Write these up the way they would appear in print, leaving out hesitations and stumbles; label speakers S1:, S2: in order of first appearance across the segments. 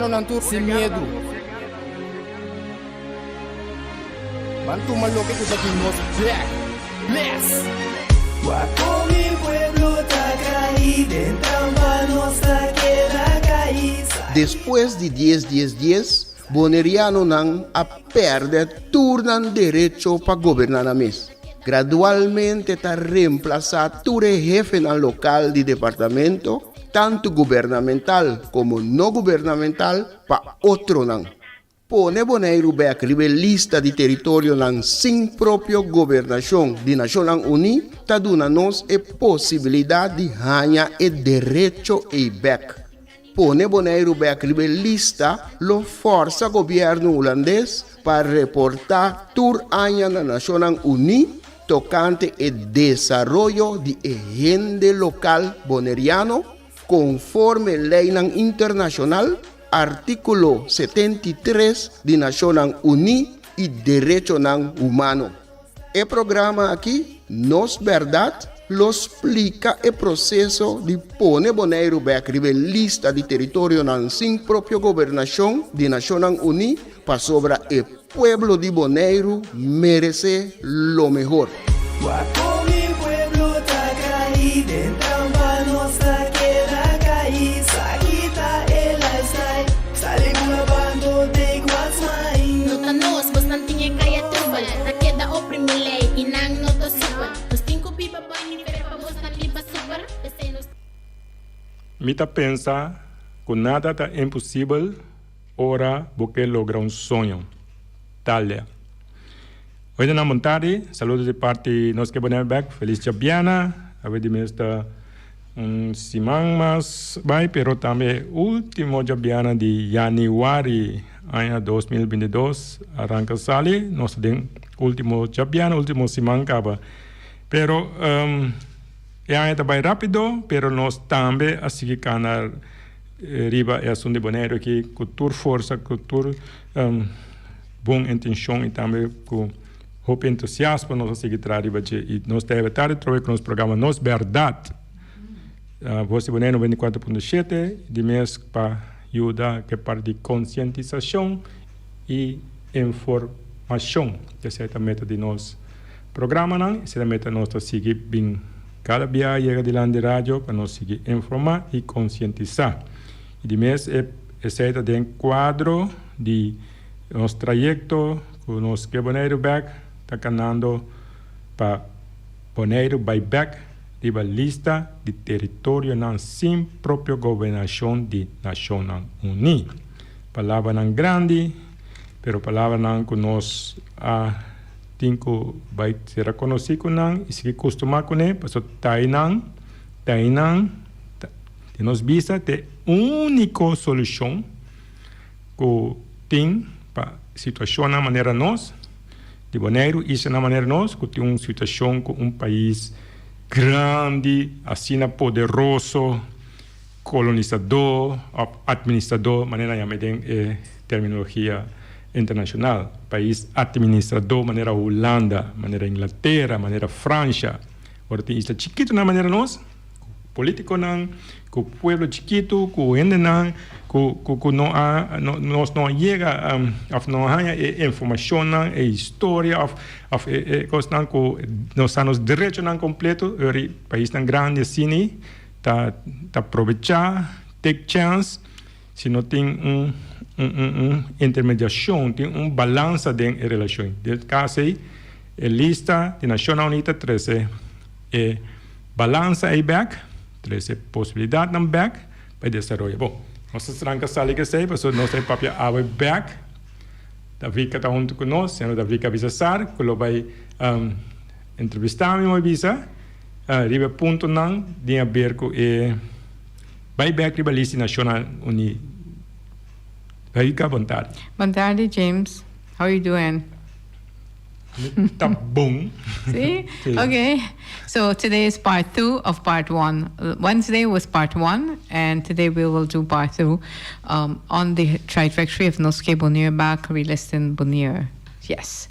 S1: Bonerianonan tur sin miedu. Ban tuma loke ku ta di nos bek. Bless!
S2: Wak kon mi pueblo ta kai den trampa nos ta keda kai.
S3: Despues di dies dies dies, Bonerianonan a pèrdè tur nan derecho pa goberná nan mes. Gradualmente ta remplasá tur e hefenan lokal di departamento, tantu gubernamental komo no gubernamental, pa otronan. Pone Boneiru bèk riba e lista di teritorionan sin propio gobernashon di Nashonnan Uní ta duna nos e posibilidat di haña e derecho ei bèk. Pone Boneiru bèk riba e lista lo fòrsa gobièrnu hulandes pa reportá tur aña na Nashonnan Uní tokante e desaroyo di e hende lokal boneriano konforme leinan internashonal, artíkulo 73 di Nashonnan Uní i derechonan humano. E programa aki, Nos Bèrdat, lo splika e proseso di pone Boneiru bèk riba e lista di teritorionan sin propio gobernashon di Nashonnan Uní pasobra e pueblo di Boneiru meresé lo mehor.
S2: Wak kon mi pueblo ta kai den trampa nos ta keda kai sa kita e lifestyle sali ku na bando take what's mine.
S4: No ta nos, bosnan tin e kaya trubel. Ta keda oprimi lei i nan no ta super. Nos tin ku biba bai ni fere pa bosnan biba super. P'esei nos.
S5: Mi ta pensa ku nada ta imposibel ora bo ke logra un soño. Talia. Oidenan bon tardi, saludo di parti nos ke Bonaire bek, felis djabiana, awe di mes ta un siman mas bai pero tambe e ultimo djabiana di januari aña 2022 a ranka sali, nos ta den ultimo djabiana, ultimo siman kaba pero e aña ta bai rapido pero nos tambe a sigui kana riba e asunto di Bonaire aki ku tur forsa, ku tur bon intencion y tambe cu hopi entusiasmo nos a sigui traha riba dje y nos ta hebe tarde trobe cu nos programa Nos Berdad. Voz di Bonaire 94.7 di mes pa yuda cu e parti di concientisacion y informacion. Esey ta meta di nos programanan, esey ta meta nos ta sigui bin cada bia yega dilanti di radio pa nos sigui informa y concientisa. Y di mes esey ta den cuadro di nos trayekto ku nos ke Boneiru bèk ta kanando pa Boneiru bai bèk riba lista di teritorionan sin propio gobernashon di Nashonnan Uní. Palabranan grandi, pero palabranan ku nos a tin ku bai sera konosí ku nan i sigui kustumá kuné pasobra tainan, tainan ta den nos bista ta e úniko solushon. Ku tin pa situashonnan manera nos, di Boneiru, islanan manera nos, ku tin un situashon ku un pais grandi, asina poderoso, kolonisadó òf atministradó, manera nan yama den e terminologia internashonal, pais atministradó manera Hulanda, manera Inglatera, manera Fransha, ora tin isla chikitunan manera nos. Ku politikonan, ku pueblo chikitu, ku hendenan ku ku no a nos no a yega òf no a haña e informashonnan, e historia òf òf e e kosnan ku nos sa nos derechonan kompleto, ora paisnan grandi asina ta ta probechá, take chance, si no tin un un un intermediashon, tin un balansa den e relashon. Den e kaso ei e lista di Nashonnan Uní ta trese e. Balansa ei bek, trese posibilidatnan bek pa e desaroyo. Bon, nos ta stranka sali ku esei pasobra nos ta e papia awe bek. Davika ta huntu ku nos, señor Davika Bisasar ku lo bai entrevistá mi moe bisa riba e puntonan den aber ku e bai bek riba lista di Nashonnan Uní. Davika, bon tardi.
S6: Bon tardi James, how you doing?
S5: Ta bon.
S6: Sí? Sí. Okay. So today is part two of part one. Wednesday was part one, and today we will do part two um, on the trajectory of Nos Ke Bonaire back, relisting Bonaire. Yes.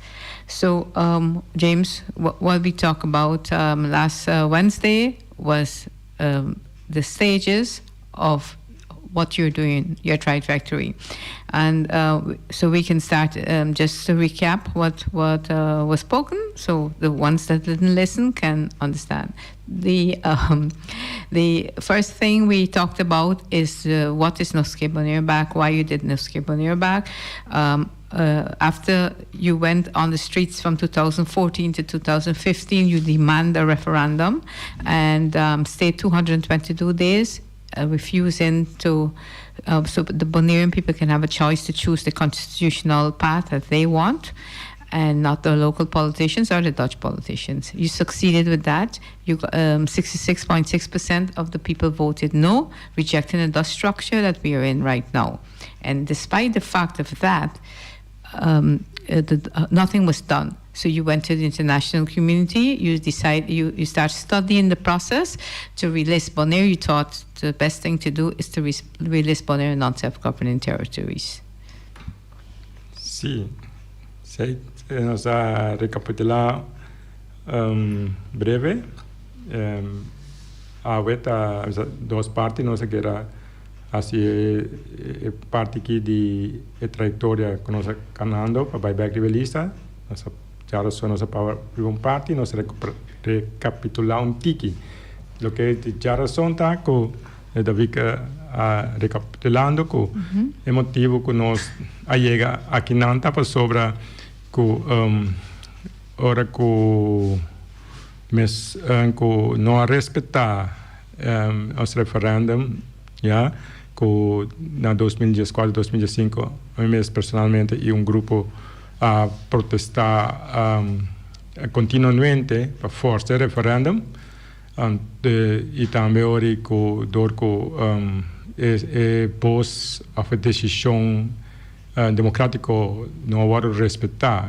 S6: So, um, James, what, what we talked about um, last uh, Wednesday was um, the stages of what you're doing, your trajectory. And so we can start just to recap what was spoken, so the ones that didn't listen can understand. The first thing we talked about is what is Nos Ke Bonaire Bek, why you did Nos Ke Bonaire Bek. After you went on the streets from 2014 to 2015, you demand a referendum and stayed 222 days, refusing to, so the Bonairean people can have a choice to choose the constitutional path that they want and not the local politicians or the Dutch politicians. You succeeded with that. 66.6% of the people voted no, rejecting the Dutch structure that we are in right now. And despite the fact of that, nothing was done. So you went to the international community, you start studying the process to relist Bonaire. You thought the best thing to do is to relist Bonaire in non-self-governing territories.
S5: Si, nos a rekapitulá breve. Awe ta dos parti, nos ke hasi e parti aki di e trayektoria ku nos kanando pa bai bèk riba lista. Nos djarason nos a un parti, nos rekapitulá un tiki. Loke djarason ta ku David a rekapitulando ku e motibu ku nos a yega akinan ta pasobra ku ora ku mes ku no a respetá nos referendum, ya ku na 2014, 2015 ami mes personalmente i un grupo a protestá kontinuamente pa forsa e referendum i tambe ora ku dor ku e bos òf e desishon demokrátiko no a wòrdu respetá,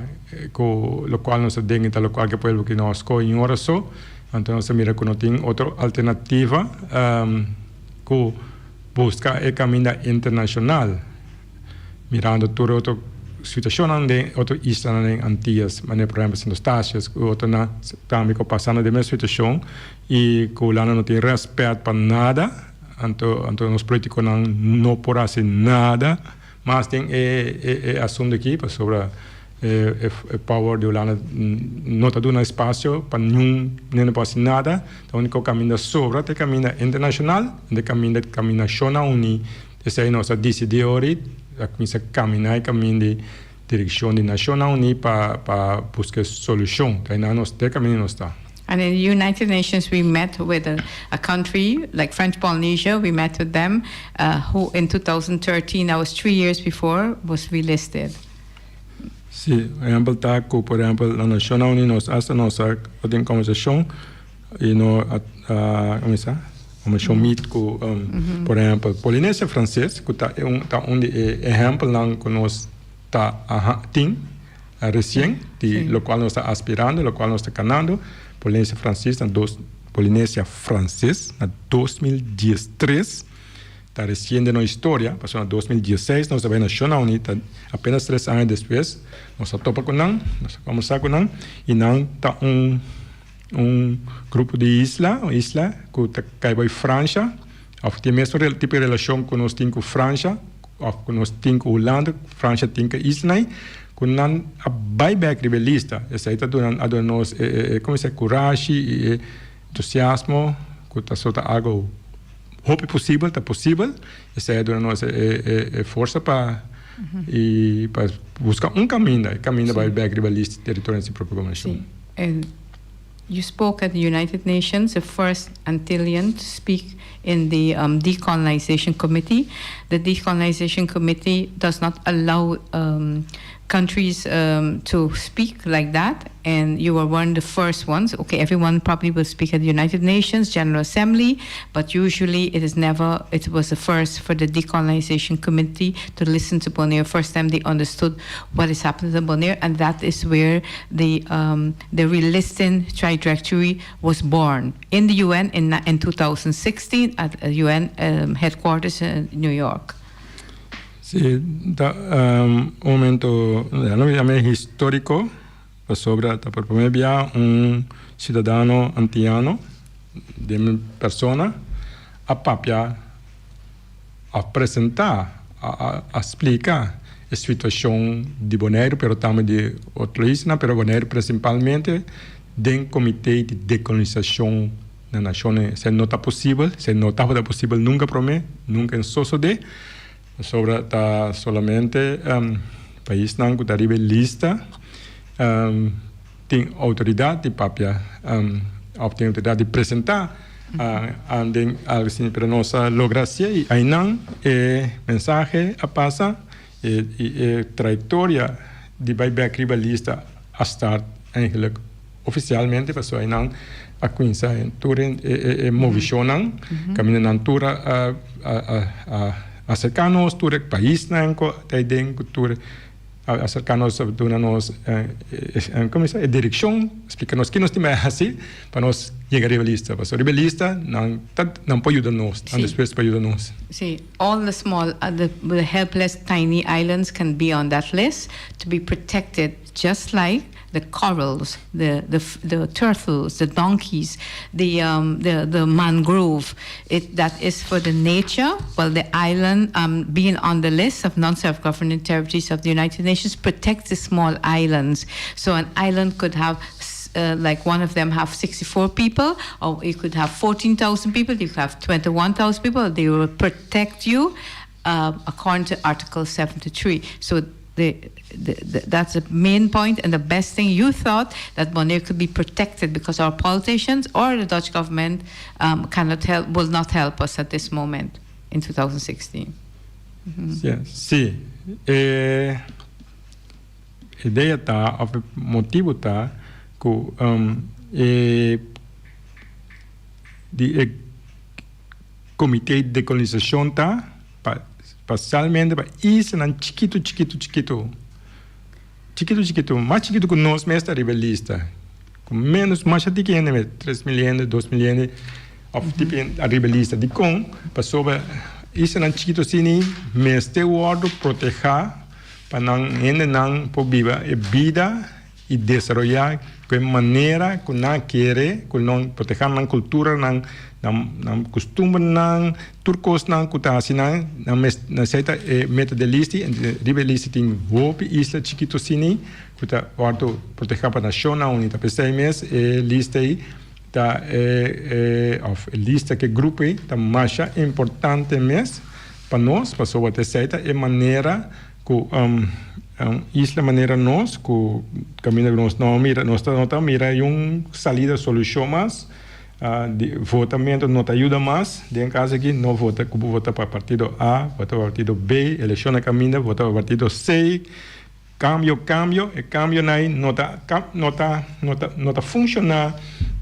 S5: ku lokual nos a dengue ta lokual ku e pueblo ku nos skohe un ora so. Anto nos a mira ku no tin otro alternativa ku buska e kaminda internashonal, mirando tur otro situashonnan den otro islanan den Antillas, manera por ehèmpel Sint Eustatius ku otronan tambe ku a pasando den mes situashon i ku Hulanda no tin rèspèt pa nada. Anto nos polítikonan no por hasi nada mas den e asuntu aki pasobra e power di Hulanda no ta duna espasio pa niun hende por hasi nada. Ta úniko kaminda sobra ta e kaminda internashonal, e kaminda kaminda Nashonnan Uní. Esei nos a disidí ori a kuminsá kaminá e kaminda di direkshon di Nashonnan Uní pa buska e solushon. Ta einan nos te kaminda nos ta.
S6: And in the United Nations, we met with a country like French Polynesia. We met with them, who in 2013, that was 3 years before, was relisted.
S5: Si, ehèmpel ta ku, por ehèmpel, na Nashonnan Uní nos hasta nos a tin kombersashon i no a kuminsá kombersashon meet ku, por ehèmpel, Polinesia Franses, ku ta un di e ehèmpelnan ku nos ta tin resien, di lokual nos ta aspirando, lokual nos ta kanando. Polinesia Franses na 2013 ta resien den nos historia, pasobra na 2016 nos a bai Nashonnan Uní, ta apenas 3 aña despues nos a topa ku nan, nos a kombersá ku nan i nan ta un grupo di isla, un isla ku ta kai bai Fransha, òf tin e mesun tipo di relashon ku nos tin ku Fransha òf ku nos tin ku Hulanda. Fransha tin ku e islanan ku nan a bai bèk riba e lista. Esei ta duna a duna nos e komo se kurashi i e entusiasmo ku ta so ta algu hopi posibel, ta posibel. Esei a duna nos e forsa pa i pa buska un kaminda, e kaminda bai bèk riba lista di teritorio sin propio gobernashon.
S6: And you spoke at the United Nations, the first Antillean to speak in the Decolonization Committee. The Decolonization Committee does not allow countries to speak like that, and you were one of the first ones. Okay, everyone probably will speak at the United Nations General Assembly, but usually it is never, it was the first for the Decolonization Committee to listen to Bonaire. First time they understood what is happening to Bonaire, and that is where the relisting trajectory was born in the UN in 2016 at UN headquarters in New York.
S5: Si, ta un momento, no yam'é históriko, pasobra ta pa promé bia un siudadano antiano di mi persona a papia. a presentá, a splika e situashon di Boneiru pero tambe di otro islanan, pero Boneiru prinsipalmente den Komité di Dekolonisashon na Nashonnan. Esei no ta posibel, esei no tabata posibel nunka promé, nunka en sosodé, pasobra ta solamente paisnan ku ta riba e lista tin outoridat di papia òf tin outoridat di presentá den algu asina. Pero nos a logra hasié i einan e mensahe a pasa i e trayektoria di bai bèk riba lista a start eigenlijk ofisialmente pasobra einan a kuminsá tur e movishonnan kaminda nan tur a aserká nos tur e paisnan ku ta aden ku tur A aserká nos, a duna nos komo bisa, e direkshon, splika nos ki nos tin bai hasi pa nos yega riba lista. Pasobra riba e lista nan ta nan por yuda nos, nan despues por yuda nos.
S6: Sí, all the small, the helpless tiny islands can be on that list to be protected just like the corals, the the the turtles, the donkeys, the the the mangrove. It that is for the nature. Well, the island um, being on the list of non-self-governing territories of the United Nations protects the small islands. So an island could have uh, like one of them have 64 people, or you could have 14,000 people, you could have 21,000 people. They will protect you uh, according to Article 73. So the, the, the, that's the main point and the best thing you thought that Bonaire could be protected because our politicians or the Dutch government um, cannot help, will not help us at this moment in 2016.
S5: Sí, sí. E idea ta, òf e motibu ta ku um, e di e Komité di Dekolonisashon ta pa spasialmente pa islanan chikitu chikitu chikitu chikitu chikitu mas chikitu ku nos mes ta riba e lista ku menos masha tiki hende mes 3000 hende 2000 hende òf tiki hende ariba e lista dikon pasobra islanan chikitu asini mester wòrdu protehá pa nan hendenan por biba e bida i desaroyá ku e manera ku nan kere ku nan protehá nan kultura, nan nan kustumbernan, tur kosnan ku ta hasi nan, nan mes nan esei ta e meta di e listi. Riba e listi tin hopi isla chikitu asini ku ta wòrdu protehá pa Nashonnan Uní. Ta p'esei mes e lista ei ta e e òf e lista ku e grupo ei ta masha importante mes pa nos pasobra ta esei ta e manera Ku un isla manera nos, ku kaminda ku nos no mira, nos ta no ta mira un salida, solushon mas. Di votamentu no ta yuda mas. Den kaso aki no vota, ku bo vota pa partido A, vota pa partido B, elekshon na kaminda, vota pa partido C. Kambio, kambio, e kambionan ei no ta no ta no ta no ta funshoná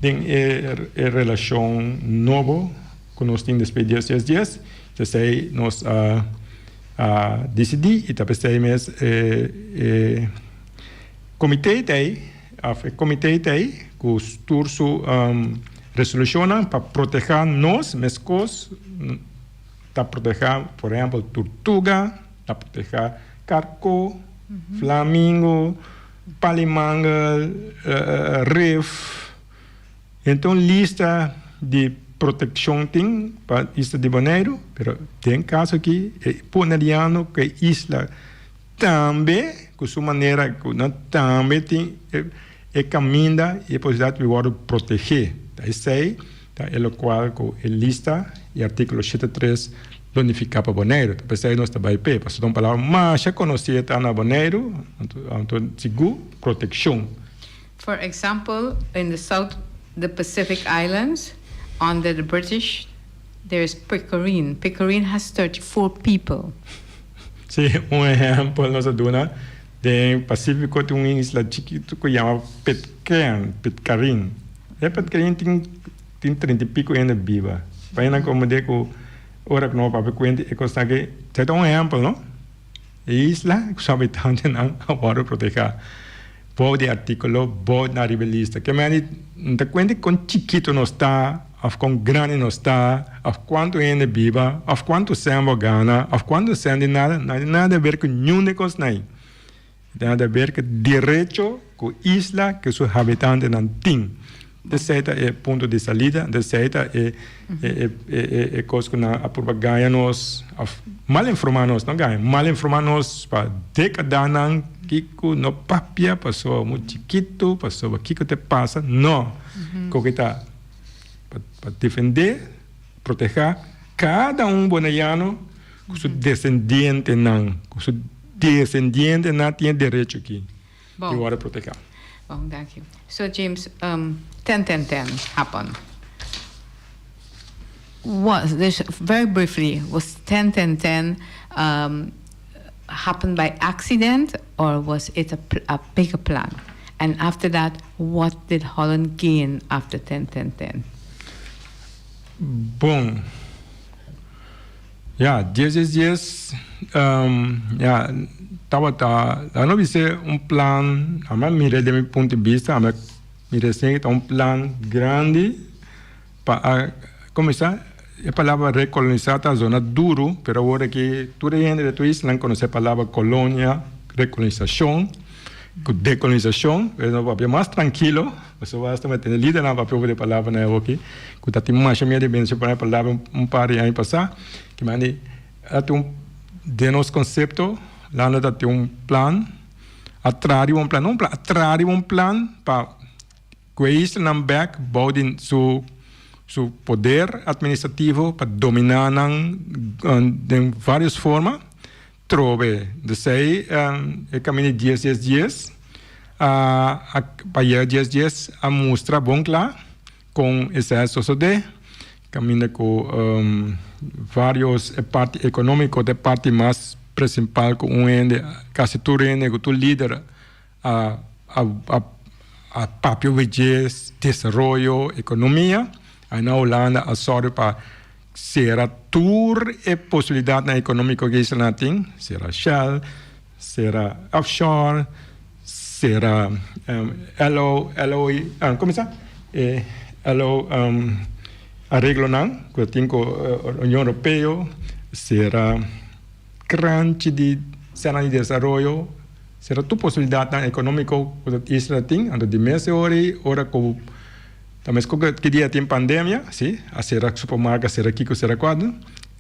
S5: den e e relashon nobo ku nos tin despues dies dies dies. P'esei nos a a disidí i ta p'esei mes e e komité ta ei òf e komité ta ei ku tur su resolushonnan pa protehá nos meskos ta protehá por ehèmpel turtuga, ta protehá karkó, flamingo, palimangel, rif. Enton lista di protekshon tin pa isla di Boneiru, pero den kaso aki e boneriano ku e isla tambe ku su manera ku nan tambe tin e kaminda i e posibilidat di wòrdu protegé. Ta esei ta e lokual ku e lista i artíkulo 73 lo nifiká pa Boneiru. Ta p'esei nos ta bai p'e, pasobra ta un palabra masha konosí ta na Boneiru, anto sigur protekshon.
S6: For example, in the South the Pacific Islands, under the British, there is Picorin. Picorin has 34 people.
S5: Sí, un ehèmpel nos a duna, den Pasífiko tin un isla chikitu ku yama Pitcairn, Pitcarin. E Pitcarin tin tin 30 i piko hende biba. Pa nan komprendé ku ora ku nos papia kuenta e kosnan aki, esei ta un ehèmpel, no? E isla ku su habitantenan a wòrdu protehá bou di artíkulo bou na riba e lista. Ke mende no ta kuenta kon chikitu nos ta òf kon grandi nos ta òf kuantu hende biba òf kuantu sèn bo gana òf kuantu sèn di nada. No tin nada di aber ku niun di e kosnan ei. E tin nada di aber ku derecho ku isla ku su habitantenan tin. Esei ta e punto di salida, esei ta e e e e kos ku nan a purba gaña nos òf mal informá nos, no gaña, mal informá nos pa dékadanan kiko no papia pasobra bo chikitu, pasobra kiko ta pasa, no, koke ta pa defendé, protehá kada un boneiano ku su desendientenan, ku su desendientenan tin e derecho aki.
S6: Bon.
S5: Di wòrdu protegá.
S6: Bon, danki. So James, ten ten ten happen. Was, dus very briefly, was ten ten ten happen by accident or was it a a bigger plan? And after that, what did Holland gain after ten ten ten?
S5: Bon. Ya, dies dies dies, ya, tabata, laga no bis'é un plan, ami a mir'é den mi punto di bista, ami a mir'é esei ta un plan grandi pa a kuminsá, e palabra rekolonisá ta zona duru, pero awor aki tur e hende di tur isla konosé e palabra kolonia, rekolonisashon, ku dekolonisashon, pero nos papia mas trankilo. Pasobra asta mi a tende lidernan papia over di e palabranan awoki, ku ta tin masha miedu di menshoná e palabra un par di aña pasá, ki mandi a tin un den nos konsepto Landa ta tin un plan, a traha riba un plan, no un plan, a traha riba un plan pa ku e islanan bèk bou di su su poder atministrativo pa dominá nan den vários forma. Trobe, Desei e kaminda di dies dies dies a pa yega dies dies a mustra bon kla kon esei a sosodé, kaminda ku varios e parti ekonómiko ta e parti mas prinsipal ku un hende, kasi tur hende ku tur lider a a papia over dje desaroyo, ekonomia, ai na Hulanda a sòru pa Sera tur e posibilidadnan economico cu isla tin, sera Shell, sera offshore, sera LO, LOI, como sa? E LO areglonan cu tin cu Union Europeo, sera kranchi di sena di desaroyo, sera tur posibilidadnan economico cu isla tin, anto di mes e ora ey, ora cu. Ta mes ku ki dia tin pandemia, si, a sera supermarket, a sera kiko, sera kuadro,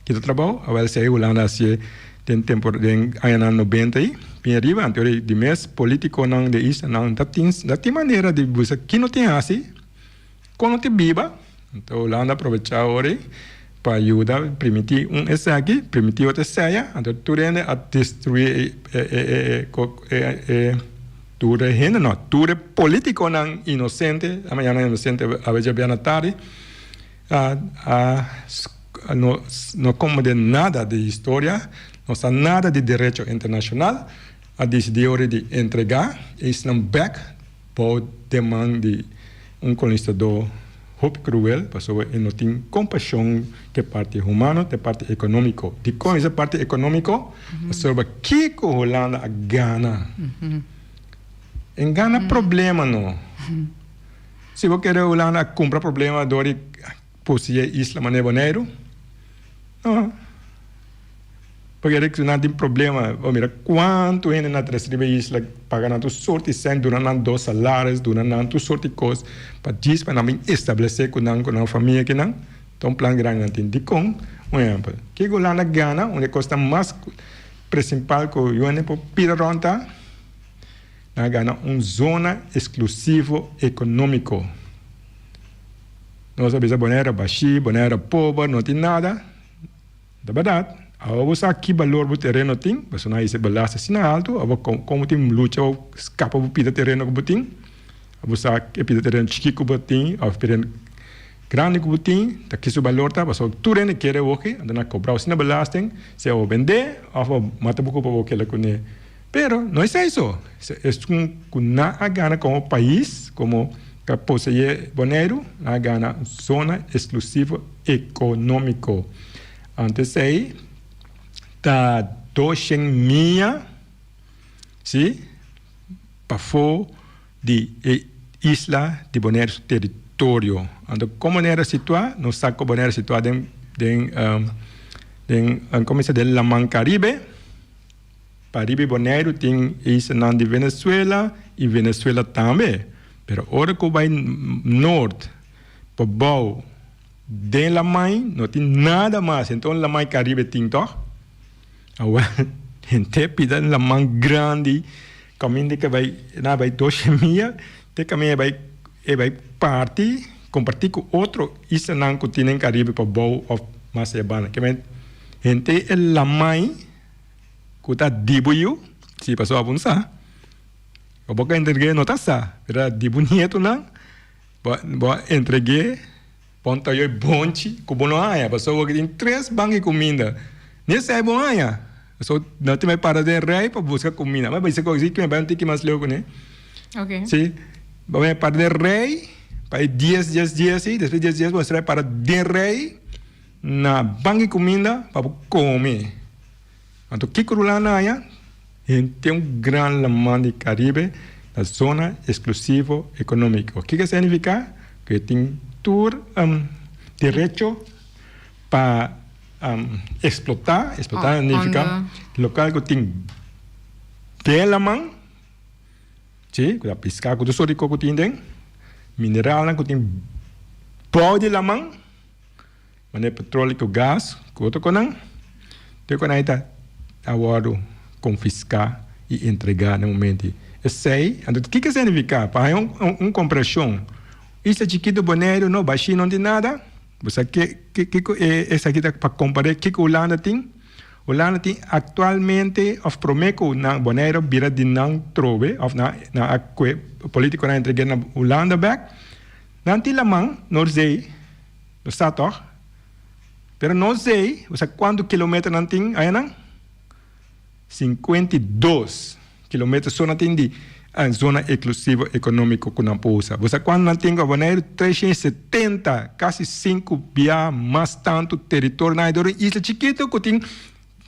S5: kita trabou, awel si ei Hulanda a hasié den tempo den añanan nobenta ei, bin ariba, anto ora di mes politikonan di islanan ta tin ta tin manera di bisa ki no tin hasi, kon no tin biba, anto Hulanda a aprovecha ora ei pa yuda primiti un esaki, primiti otro esaya, anto tur hende a destrui e e e e. Tur e hende no, tur e politiconan inocente, a mañana inocente awe djabièrnè na tardi, a a no no comprende nada di historia, no sa nada di derecho internacional, a dicidi ora di entrega e isnan bek bou den man di un colonizador hopi cruel, pasobra e no tin compasion ku e parti humano, ku e parti economico. Dikon e parti economico? Pasobra kiko Hulanda a gana? E gana problema no. Si bo kere Hulanda a kumpra problema dor di posee isla manera Boneiru? No. Pasobra si nan tin problema, bo mira kuantu hende nan trese riba e isla, paga nan tur sorti sèn, duna nan dos salaris, duna nan tur sorti kos pa djis pa nan bin establesé ku nan ku nan famia kinan. Ta un plan grandi nan tin. Dikon? Un ehèmpel, kiko Hulanda gana, un di e kosnan mas prinsipal ku yuende por pida rònt ta, nan a gana un zona eksklusivo ekonómiko. Nos a bisa Bonaire bashí, Bonaire pober, no tin nada. Ta bèrdat. Awa bo sa ki balor bo tereno tin, pasobra nan a hisa belasting asina haltu, awa kon bo tin lucha pa skapa bo pida tereno ku bo tin. Bo sa e pida tereno chikí ku bo tin òf tereno grandi ku bo tin, ta ki su balor ta, pasobra tur hende kere woki, anto nan a kobra bo asina belasting, sea bo bendé òf bo mata bo kupa bo keda kuné. Pero no esei so, esun ku nan a gana komo pais, komo ta poseé Boneiru, nan a gana zona eksklusivo ekonómiko. Anto esei ta doshen mia, si, pafó di e isla di Boneiru su teritorio. Anto kon Boneiru a situá? Nos sa ku Boneiru a situá den den den komo se den Laman Karibe. Pariba i Boneiru tin e islanan di Venezuela i Venezuela tambe. Pero ora ku bai nort pabou den laman no tin nada mas. Enton laman Caribe tin tòg? Awel henter pida laman grandi kaminda ke bai nan a bai doshe mia te kaminda e bai e bai parti komparti ku otro islanan ku tin den Caribe pabou òf mas e banda. Kimen henter e laman ku ta di bo yu si pasobra bo no sa. Bo ka entreg'é no ta sa, pero di bo nietonan bo bo a entreg'é pa un tayo e bonchi ku bo no haña, pasobra bo tin tres banki kuminda, ni esei bo haña. So no tin bai para den rei pa buska kuminda. Mi a bisa ku si mi bai un tiki mas leu kuné. Si, bo bai para den rei pa e dies dies dies ei, despues dies dies bo mester bai para den rei na banki kuminda pa bo kome. Anto kiko Rulanda haña? Henter un gran laman di Caribe ta zona exclusivo economico. Kiko esei nifica? Cu e tin tur derecho pa explota, explota nifica local cu tin den laman, si, cu ta pisca cu tur soort di cos cu tin den, mineralnan cu tin bou di laman. Manera petroleo ku gas ku otro konan, tur konan ei ta a wòrdu konfiská i entregá na momento ei. Esei, anto kiko esei nifiká? Pa haña un komparashon, Isla Chikitu Boneiru no bashí no tin nada, bo sa ke kiko e esaki ta pa kompar'é kiko Hulanda tin? Hulanda tin aktualmente òf promé ku nan Boneiru bira di nan trobe òf nan a kue polítikonan a entreg'é na Hulanda bèk, nan tin laman Noordzee. Bo sa tòg? Pero no zei, bo sa kuantu kilometer nan tin ayanan? 52 kilometer so nan tin di zona eksklusivo ekonómiko ku nan por usa. Bo sa kuantu nan tin ku Boneiru? 370, kasi sinku bia mas tantu teritorio nan hay. Dor un isla chikitu ku tin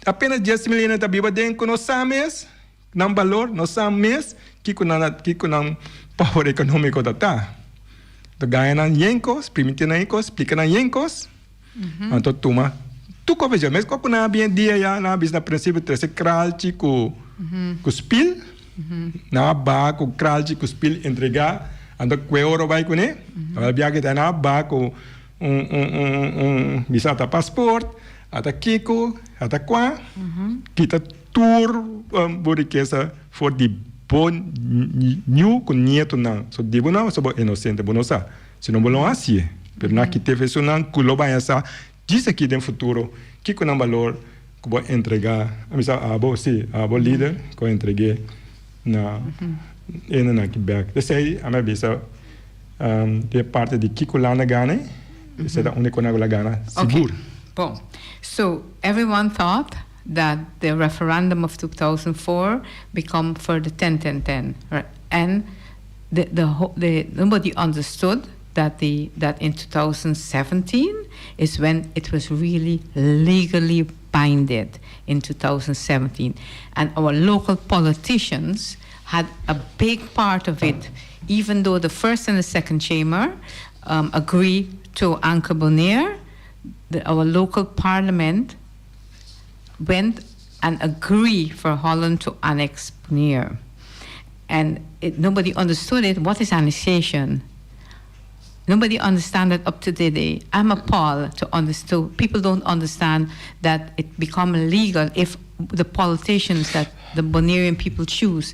S5: apenas dies mil hende ta biba aden ku no sa mes nan balor, no sa mes kiko nan kiko nan power ekonómiko ta ta. Ta gaña nan yen kos, primiti nan yen kos, splika nan yen kos, anto tuma tur kos pa Mes ku nan a bien dia ya, nan a bisa na prinsipio trese kralchi ku ku spil, nan a baha ku kralchi ku spil entregá, anto kue oro bai kuné, a bia kita nan a baha ku un un un un bisa ata pasport, ata kiko, ata kua, kita Tur bo rikesa for di bo ñu ku nietonan. So di bo nan so bo inosente, bo no sa. Si no bo lo hasié. Pero nan kite esunnan ku lo baña sa djis aki den futuro kiko nan balor ku bo a entregá. A mi sa abo, si, abo lider ku a entreg'é na hendenan aki bèk. Esei a mi a bisa di e parti di kiko Landa gana, esei ta úniko nan ku lo a gana sigur.
S6: Bon, so everyone thought that the referendum of 2004 become for the 10 10 10 right and the the the nobody understood that the that in 2017 is when it was really legally binded in 2017 and our local politicians had a big part of it even though the first and the second chamber um, agree to anchor Bonaire the, our local parliament went and agree for Holland to annex Bonaire. And it, nobody understood it. What is annexation? Nobody understand it up to today. I'm appalled to understand. People don't understand that it become legal if the politicians that the Bonairean people choose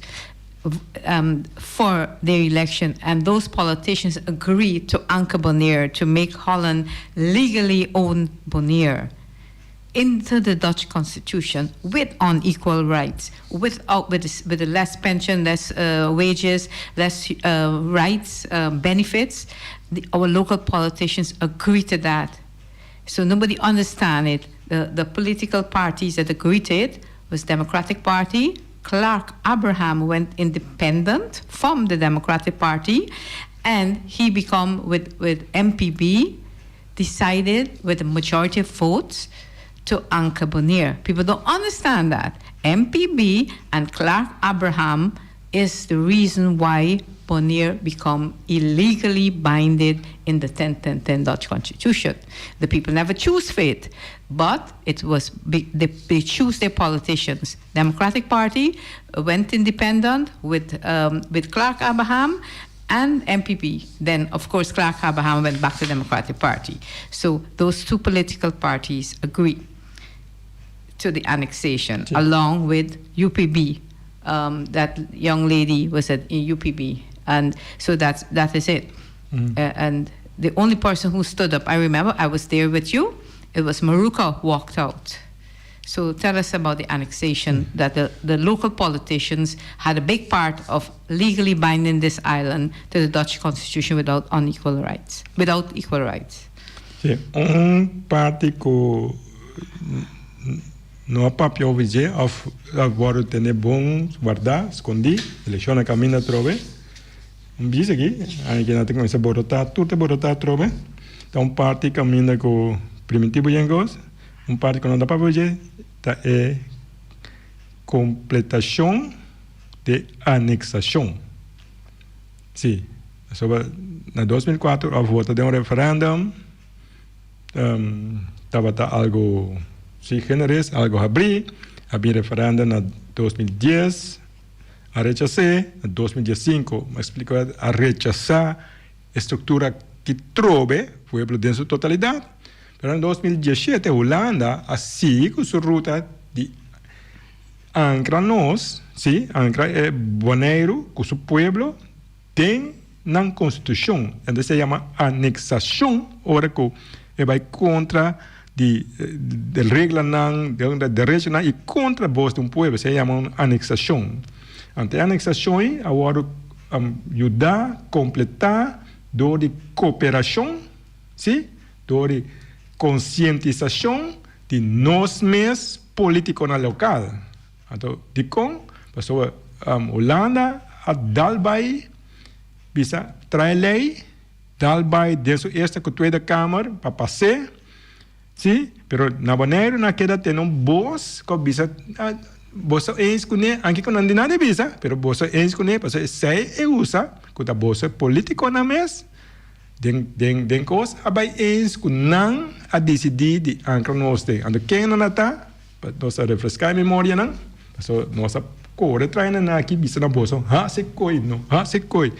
S6: um, for their election, and those politicians agree to anchor Bonaire to make Holland legally own Bonaire into the Dutch constitution with unequal rights, without with the, with the less pension, less uh, wages, less uh, rights, uh, benefits. The, our local politicians agree to that. So nobody understand it. The, the political parties that agreed to it was Democratic Party. Clark Abraham went independent from the Democratic Party, and he become with, with MPB decided with a majority of votes to anchor Bonaire. People don't understand that. MPB and Clark Abraham is the reason why Bonaire become illegally binded in the 10-10-10 Dutch Constitution. The people never choose faith, but it was they, they choose their politicians. Democratic Party went independent with um, with Clark Abraham. and MPP. Then, of course, Clark Abraham went back to the Democratic Party. So those two political parties agree to the annexation, along with UPB. That young lady was at UPB, and so that is it. And the only person who stood up, I remember, I was there with you. It was Maruka walked out. So tell us about the annexation, that the local politicians had a big part of legally binding this island to the Dutch constitution without unequal rights, without equal rights.
S5: Si, un parti ku no a papia over dje òf a wòrdu tene bon wardá, skondí, elekshon a kaminda atrobe. Un bis aki, aña ku nan ta kuminsá borotá, tur ta borotá atrobe. Ta un parti kaminda ku primitivo yen kos, un parti ku no ta papia over dje ta e kompletashon di aneksashon. Si, pasobra na 2004 a vota den un referendum. Tabata algo sui generis, algo habrí. A bin referendum na 2010, a rechas'é. Na 2015, mi a splika, a rechasá e struktura ki trobe pueblo den su totalidat. Pero na 2017 Hulanda a sigui ku su ruta di ankra nos, sí, ankra e Boneiru ku su pueblo. Den nan konstitushon, entonces e yama aneksashon ora ku e bai kontra di reglanan, di derechonan i kontra bos di un pueblo, esei yama un aneksashon. Anto e aneksashon ei a wòrdu yuda kompletá dor di koperashon, si, dor di konsientisashon di nos mes politikonan lokal. Anto dikon? Pasobra Hulanda a dal bai bisa trae lei, dal bai den su Eerste ku Tweede Kamer pa pas'é, si, pero na Boneiru nan a keda tene un bos ku a bisa boso eens kuné, anke ku nan di nada bisa, pero boso eens kuné pasobra esei e usa ku ta boso politikonan mes den den den kos a bai eens ku nan a disidí di ankra nos den. Anto ken nan a ta? Pa nos a refreská e memorianan, pasobra nos a kore trae nan aki bisa na boso, hasi koi, no hasi koi.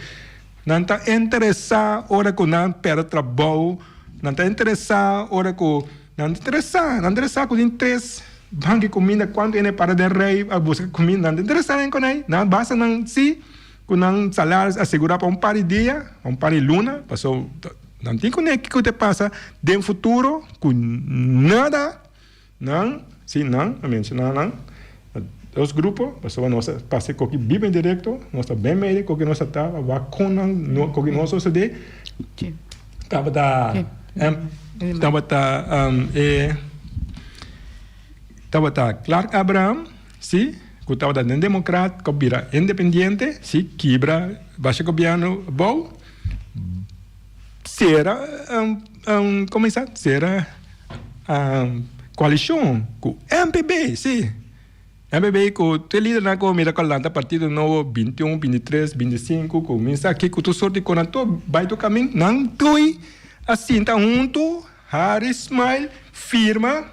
S5: Nan ta interesá ora ku nan pèrdè trabou, nan ta interesá ora ku nan ta interesá, nan ta interesá ku tin tres banki kuminda, kuantu hende para den rei a buska kuminda, nan ta interesá den konei. Nan basta nan si ku nan salaris asegurá pa un par di dia, pa un par di luna, pasobra nan tin kuné kiko ta pasa den futuro ku nada. Nan, sí, nan, a menshoná nan, dos grupo, pasobra nos a pasa e koki biba en direkto, nos ta ben medio koki nos a ta, a wak kon nan, no, koki no a sosodé. Tabata, tabata e, tabata Clark Abraham, sí, ku tabata den Demokrat, ku a bira independiente, sí, kibra basha gobièrnu abou, sera, komo e sa, sera. Koalishon ku MPB, si. MPB ku tur e lidernan ku mira ku a lanta partido nobo 21, 23, 25 ku minsa aki ku tur sort di konan tur bai tur kamin nan tur a sinta huntu hari smile firma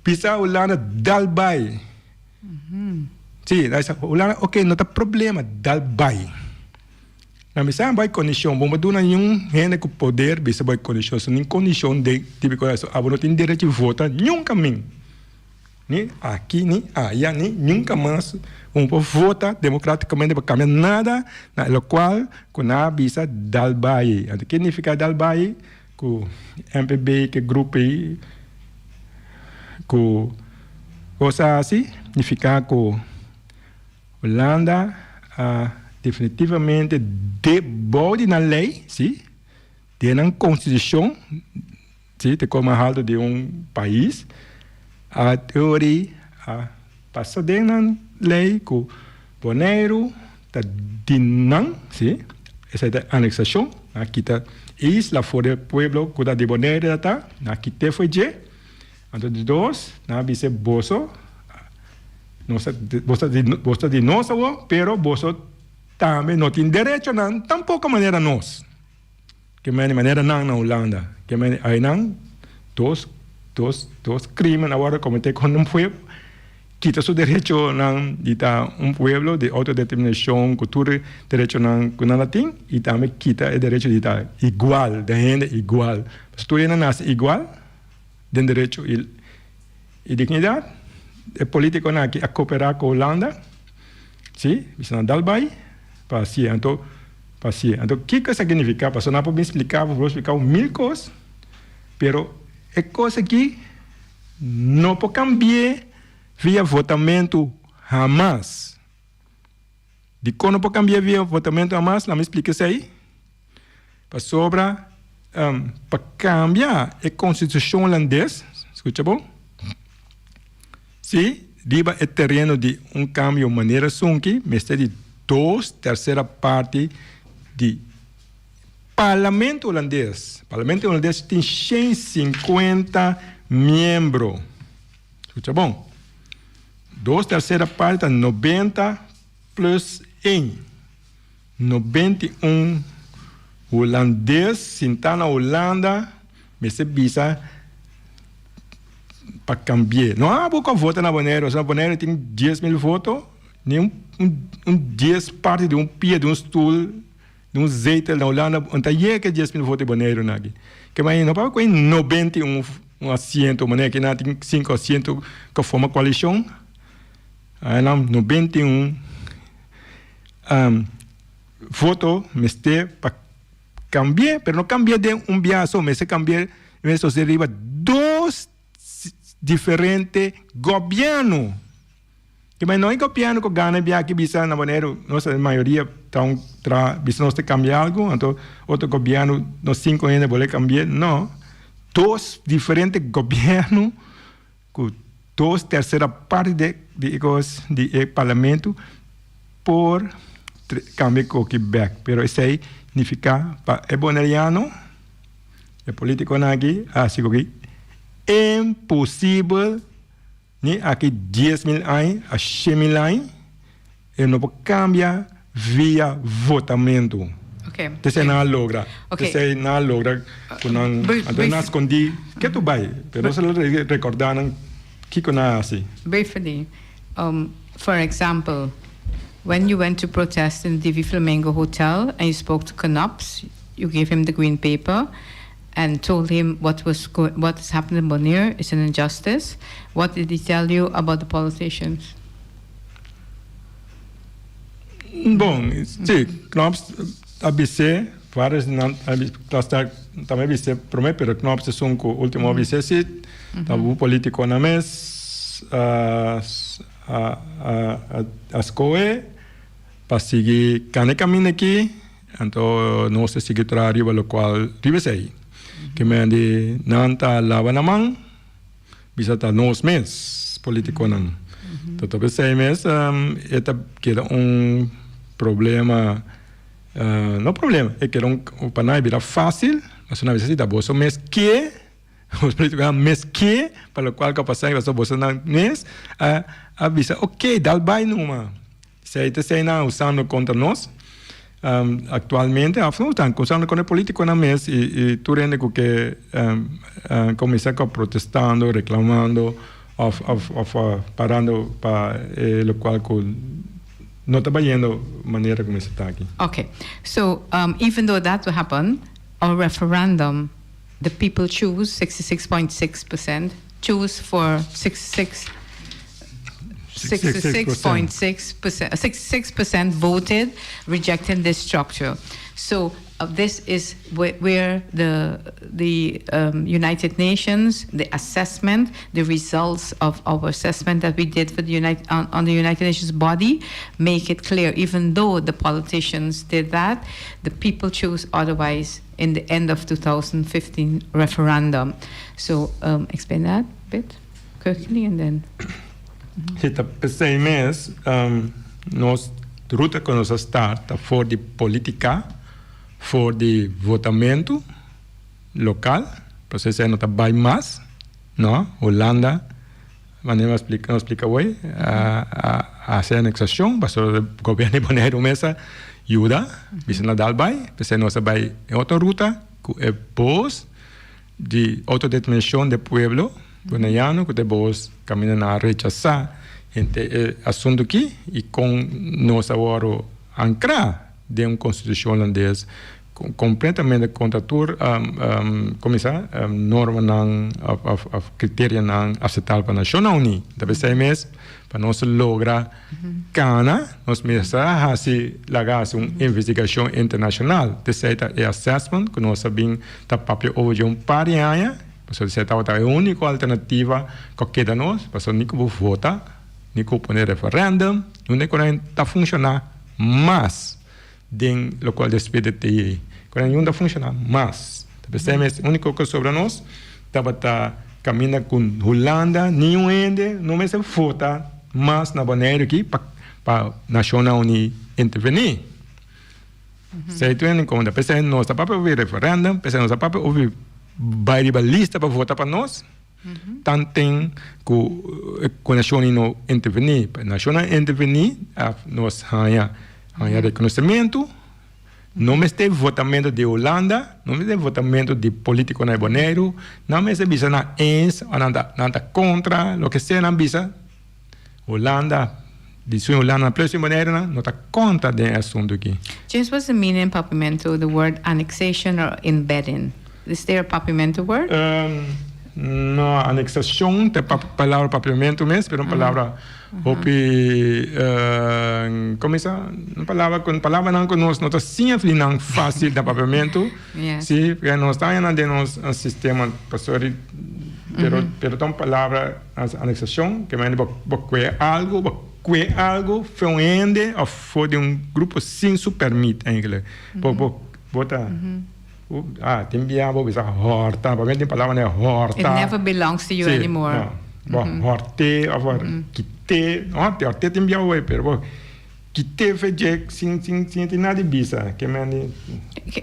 S5: bisa Hulanda dal bai. Si, nan bisa Hulanda ok no ta problema dal bai. Na mi sa bai kondishon, bo no duna niun hende ku poder bisa bai kondishon, so nin kondishon den tipiko eso, abo no tin derecho di vota niun kamin, ni aki ni aya ni nunka mas bo no por vota demokratikamente pa kambia nada na lokual ku nan a bisa dal bai. Anto ke nifiká dal bai? Ku MPB ke grupo ei ku kos a hasi nifiká ku Hulanda a definitivamente de bou di nan lei, si, den nan konstitushon, si, te koma haltu di un pais, a teori a pasa den nan lei ku Boneiru ta di nan, si, esei ta aneksashon, nan a kita isla for di e pueblo ku ta di Boneiru ta ta, nan a kit'é for dje, anto di dos nan a bisa boso. Nos ta, boso ta di, boso ta di nos awor, pero boso tambe no tin derechonan tampoko manera nos. Ke meni manera nan na Hulanda. Ke meni ainan dos, dos, dos krimen a wòrdu kometé kontra un pueblo. Kita su derechonan di ta un pueblo di autodeterminacion cu tur e derechonan cu nan a tin y tambe kita e derecho di ta igual, den hende igual. Pasobra tur hende nace igual den derecho y dignidad. E politiconan aki a coopera cu Hulanda, si, bisa nan dal bay pa hacié. Anto, pa hacié. Anto kico esaki nifica? Pasobra nan por bin splica bo, por splica bo mil cos, pero e cos aki No por cambi'é via votamento hamas. Dicon no por cambi'é via votamento hamas? Lami splica esey. Pasobra pa cambia e constitucion holandes, scucha bon, si riba e tereno di un cambio manera esunki mester di dos tercera parti di Parlamento Holandes. Parlamento Holandes tin 150 miembro. Skucha bon. Dos tersera parti ta 90 plus 1. 91 Holandes sintá na Holanda mester bisa pa kambi'é. No abo ku a vota na Boneiru, pasobra Boneiru tin 10.000 voto, ni un 10 parti di un pia di un stul. Di un zetel na Hulanda un ta yega e 10.000 voto di Boneiru na aki. Ke manera no papia ku e 91 un asiento manera ki nan tin 5 asiento ku forma koalishon. Nan 91 voto mester pa kambi'é pero no kambi'é den un biaha so mester kambi'é mester sosede riba dos diferente gobièrnu. Ke men no e gobièrnu ku gana e biaha aki bisa na Boneiru nos e mayoria ta un traha bisa nos ta kambia algu anto otro gobièrnu nos sinku hende bole kambi'é no dos diferente gobièrnu ku dos tersera parti de di e kos di e parlamento por kambia e koki bèk pero esei nifiká pa e boneriano e politikonan aki a hasi koki imposibel. Ni aki 10.000 aña a 100.000 aña e no por cambia via votamento. Esey nan a logra. Esey nan a logra cu nan anto nan a scondi ketu bay pero nos a recorda nan kico nan a haci.
S6: Briefly, for example, when you went to protest in the Divi Flamingo Hotel and you spoke to Knops, you gave him the green paper and told him what was what is happening in Bonaire is an injustice. What did he tell you about the politicians?
S5: Bon, si, Knops a bis'é, varios di nan a Plasterk tambe a bis'é promé, pero Knops esun ku último a bis'é si, ta bu polítikonan mes a a skohe pa sigui kana e kaminda aki. Anto nos ta sigui traha riba lokual riba esei. Ke men di nan ta laba nan man, bisa ta nos mes politikonan. Ta topa esei mes e ta keda un problema, no problema, e keda un pa nan e bira fásil, pasobra nan a bisa si ta boso mes ke, boso politikonan mes ke pa lokual ku a pasa pasobra boso nan mes a bisa oke dal bai numa. Esei ta esei nan usando kontra nos aktualmente òf no tan usando kontra e politikonan mes i tur hende ku ke kuminsá ku protestando, reklamando òf òf parando pa e lokual ku no ta bayendo manera ku mester ta aki.
S6: Okay, so even though that will happen, our referendum, the people choose 66.6% choose for 66 66.6%, 66% voted rejecting this structure. So this is wh where the the United Nations, the assessment, the results of our assessment that we did for the United on, on the United Nations body make it clear. Even though the politicians did that, the people chose otherwise in the end of 2015 referendum. So explain that a bit quickly and then.
S5: Si ta p'esei mes nos ruta ku nos a start ta for di politica, for di votamentu lokal, pasobra esei no ta bai mas, no, Hulanda manera mi a splika nos splika awor a hasi aneksashon pasobra gobierno di Boneiru mes a yuda bisa nan dal bai, p'esei nos a bai e otro ruta ku e bos di autodeterminacion de pueblo boneiano ku ta e bos kaminda nan a rechasá. Henter e asuntu aki i kon nos a wòrdu ankrá den un konstitushon hulandes kompletamente kontra tur kuminsá normanan òf kriterianan aseptabel pa Nashonnan Uní. Ta p'esei mes pa nos logra kana nos mester a hasi laga hasi un investigashon internashonal. P'esei ta e assessment ku nos a bin ta papia over dje un par di aña. Pasobra esei tabata e úniko alternativa ku a keda nos, pasobra ni ku bo vota, ni ku bo pone referèndum, nunde ku nan ta funshoná mas den lokual despues di TI. Ku nan ta funshoná mas. Ta p'esei mes e úniko ku sobra nos tabata kaminda ku Hulanda, niun hende no mester vota mas na Boneiru aki pa pa Nashonnan Uní intervení. Esei tur hende konta. P'esei nos ta papia over referèndum, p'esei nos ta papia over bai riba lista pa vota pa nos, tanten ku ku nashonnan no intervení. Pa nashonnan intervení nos haña haña rekonosementu, no mester votamentu di Hulanda, no mester votamentu di politikonan di Boneiru, nan mester bisa nan eens òf nan ta nan ta kontra, loke sea nan bisa. Hulanda, di su Hulanda na plus di Boneiru nan no ta konta den e asuntu aki.
S6: James, what's the meaning in Papiamento the word annexation or embedding? Is there a Papiamento word?
S5: No, anexacion ta e palabra Papiamento mes, pero un palabra hopi, como bisa, un palabra cu palabranan cu nos no ta siña fli nan facil na Papiamento, si, porque nos ta haña nan den nos sistema, pasobra pero pero ta un palabra. Anexacion, ke mende bo bo kue algo, bo kue algo fe un hende of for di un grupo sin su permit eigenlijk. Bo bo bo ta ah tin bia bo bisa horta, pasobra tin palabra manera horta.
S6: It never belongs to you anymore.
S5: Si, no. Bo hort'é of bo kit'é, no hort'é, hort'é tin bia hoy pero bo kit'é fe dje sin sin sin tin nada di bisa, ke mende.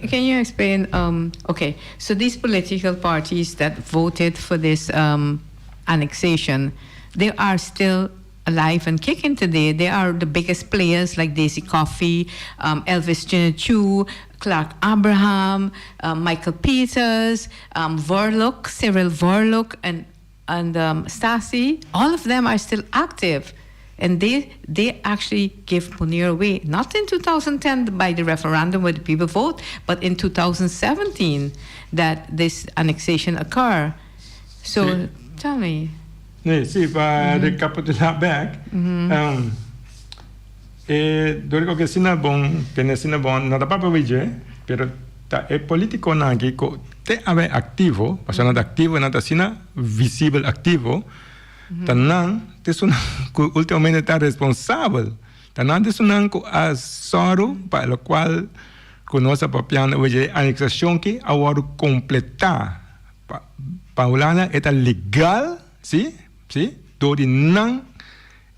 S6: Can you explain, okay, so these political parties that voted for this annexation, they are still alive and kicking today. They are the biggest players like Daisy Coffee, um, Elvis Chu, Clark Abraham, um, Michael Peters, um, Vorlock, Cyril Vorlock, and and um, Stasi. All of them are still active. And they they actually give Munir away, not in 2010 by the referendum where the people vote, but in 2017 that this annexation occur. So,
S5: Si.
S6: tell me.
S5: Nee, si, pa recapitula bek, e dor ku asina bon, tene asina bon, no ta papia wi dje, pero ta e politiconan aki ku te awe activo, pasobra nan ta activo, nan ta asina visibel activo, ta nan ta esunnan ku ultimamente ta responsabel, ta nan ta esunnan ku a sòru pa lokual ku nos a papiando wi dje, e anexacion aki a wòrdu kompletá. Pa pa Hulanda e ta legal, si, si, dor di nan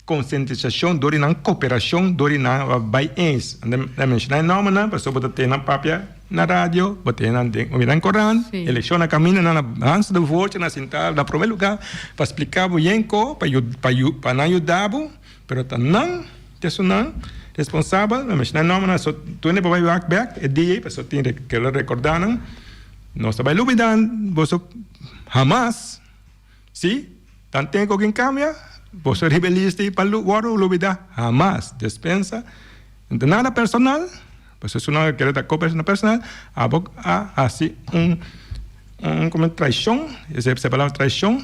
S5: konsientisashon, dor di nan koperashon, dor di nan a bai eens. Anda mi menshoná e nòmbernan pasobra bo ta tene nan papia na radio, bo tene nan den mira den korant, elekshon na kaminda nan a hansa de voce nan a sinta na promé lugá pa splika bo yen ko pa pa pa nan yuda bo, pero ta nan ta esunnan responsabel. Mi a menshoná e nòmbernan so tur hende por bai wak bèk e dia ei pasobra tin ke lo rekordá nan. Nos ta bai lubida boso hamas, si, tan ten ku kin kambia, boso riba e lista i pa wòrdu lubida hamas. Despensa, no ta nada personal, pasobra si nan a kere ta koper na personal, abo a hasi un un komo traishon, esei e palabra traishon,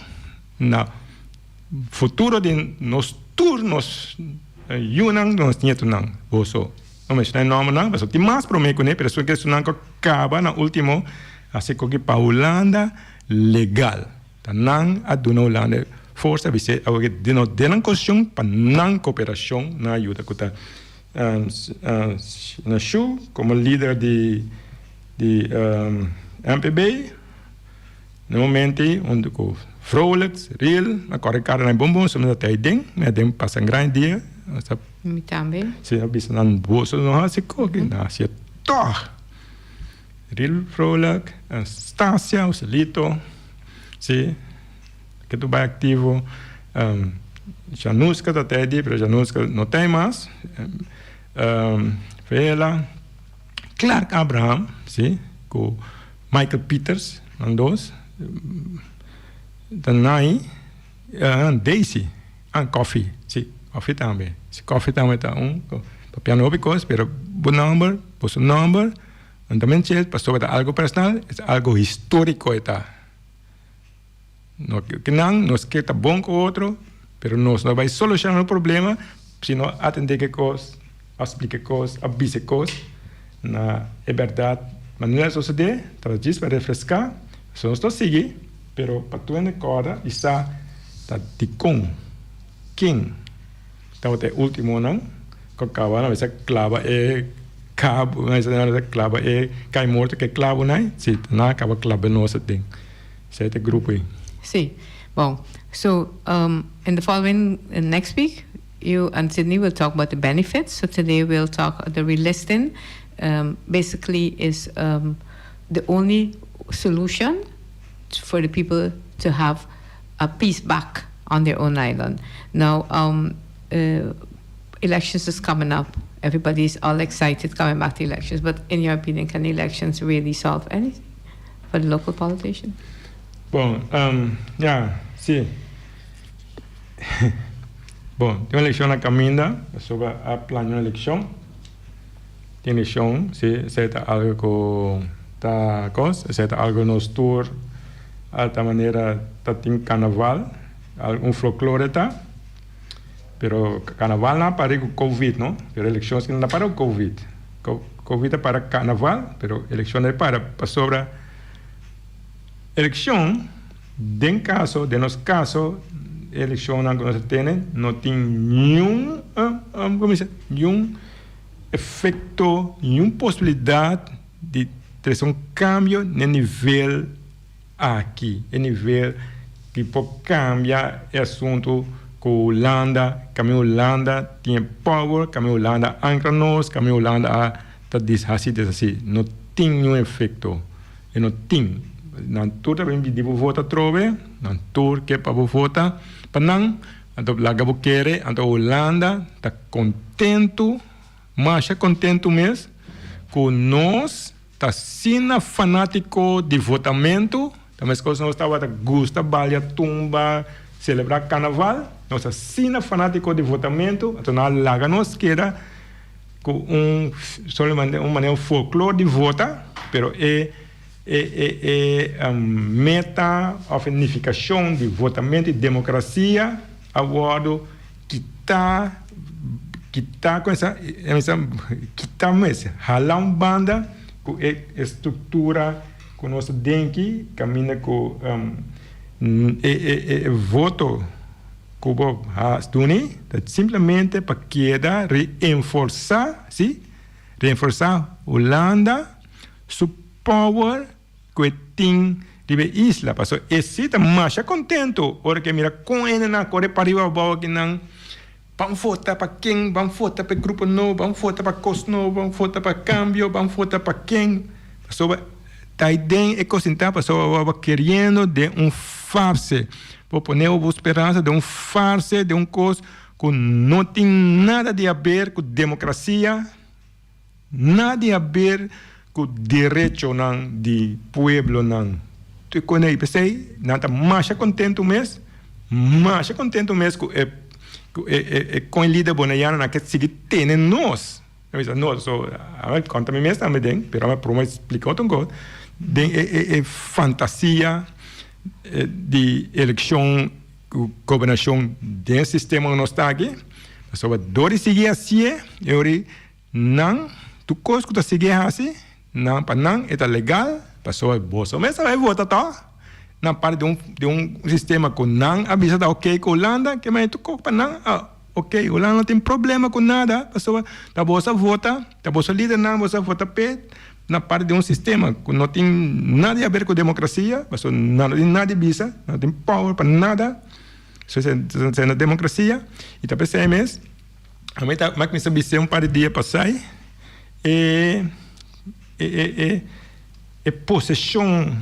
S5: na futuro di nos tur nos yunan, nos nietunan, boso. No menshoná e nòmbernan, pasobra tin mas promé kuné, pero esun ke esunnan ku a kaba na último hasi koki pa Hulanda legal. Ta nan a duna Hulanda e forsa bis'é awor ke den no den nan konstitushon pa nan koperashon nan a yuda ku ta na Shu komo lider di di MPB na e momento ei huntu ku Vrolijk, Cyril, a kòrre kara nan bon bon, so mi ta tei den, mi a den pasa un gran dia.
S6: Mi tambe.
S5: Si a bisa nan boso no hasi koki, nan hasié tòg. Ril Vrolijk, Stasia, Joselito, si, ke tur bai aktivo. Januska ta tei di, pero Januska no tei mas. Vela, Clark Abraham, si, ku Michael Pieters, nan dos. Ta nai, Daisy. An koffie, si. Koffie tambe. Si koffie tambe ta un papiando hopi kos, pero bo nomber, boso nomber, no ta menchel pasobra ta algo personal, es algo historico e ta. No ke nan, nos ke ta bon ku otro, pero nos no bai soluciona no problema si no atende ke kos, a splika e kos, a bisa e kos na e berdad. Manera a sosode, tabata djis pa refresca, so nos ta sigui, pero pa tur hende corda y sa ta dicon, ken tabata e ultimonan cu a caba nan mester claba e cabo, nan mester claba e cay morto cu e clabonan, si nan a caba claba nos aden. Esey ta e grupo ey.
S6: Si. Bon, so in the following next week you and Sydney will talk about the benefits. So today we'll talk the relisting basically is the only solution for the people to have a peace back on their own island. Now elections is coming up. Everybody is all excited coming back to elections. But in your opinion, can elections really solve anything for the local politician?
S5: Bon, ya, si. Bon, tin un elekshon na kaminda, pasobra a plania un elekshon. Tin elekshon, si, esei ta algu ku ta kos, esei ta algu nos tur alta manera ta tin karnaval, un folklore ta, pero karnaval nan a para ku covid no, pero elekshon si no a para ku covid. Covid a para karnaval, pero elekshon no a para pasobra Elekshon, den kaso, den nos kaso, e elekshonnan ku nos a tene no tin niun, komo bisa, niun efekto, niun posibilidat di trese un kambio na e nivel aki, e nivel di por kambia e asuntu ku Hulanda, kaminda Hulanda tin e power, kaminda Hulanda a ankra nos, kaminda Hulanda a ta dishasi deshasi, no tin niun efekto. E no tin. Nan tur ta bin pidi bo vota atrobe, nan tur ke pa bo vota pa nan, anto laga bo kere, anto Hulanda ta kontentu, masha kontentu mes, ku nos ta asina fanatiko di votamentu, ta meskos nos tabata gusta balia tumba, selebrá karnaval, nos ta asina fanatiko di votamentu, anto nan a laga nos keda. Ku un solamente un manera folklor di vota, pero e e e e meta of e nifikashon di votamentu i demokrasia a wòrdu kitá kitá ku esa kitá mes hala un banda ku e e struktura ku nos ta den aki kaminda ku e e e voto. Ku bo has duni ta simplemente pa keda reenforsá, sí, reenforsá Hulanda su power ku e tin riba e isla. Pasobra e sí ta masha kontentu ora ku e mira kon hendenan a kore pariba abou akinan, ban vota pa ken, ban vota pa e grupo nobo, ban vota pa kos nobo, ban vota pa kambio, ban vota pa ken. Pasobra ta ei den e kos ta pasobra bo a keriendo den un farse. Bo pone bo speransa den un farse, den un kos ku no tin nada di haber ku demokrasia, nada di haber ku derechonan di pueblonan. Tur kos ei. P'esei nan ta masha kontentu mes, masha kontentu mes ku e ku e e kon e lider bonaiano nan ke sigui tene nos. Mi bisa no, so a konta mi mes tambe den, pero a prome splika otro kos, den e e e fantasia di elekshon ku gobernashon den e sistema ku nos ta aki, pasobra dor di sigui hasié e ora nan tur kos ku ta sigui hasi nan pa nan e ta legal pasobra boso mes a bai vota tò nan parti di un di un sistema ku nan a bisa ta oke ku Hulanda ke manera tur kos pa nan a Ok, Hulanda no tin problema ku nada, pasobra ta boso a vota, ta boso lidernan boso a vota p'e na parti di un sistema ku no tin nada di haber ku demokrasia, pasobra nan no tin nada di bisa, nan no tin power pa nada, so esei no demokrasia, i ta p'esei mes ami ta mi a kuminsá bis'é un par di dia pasai e e e e poseshon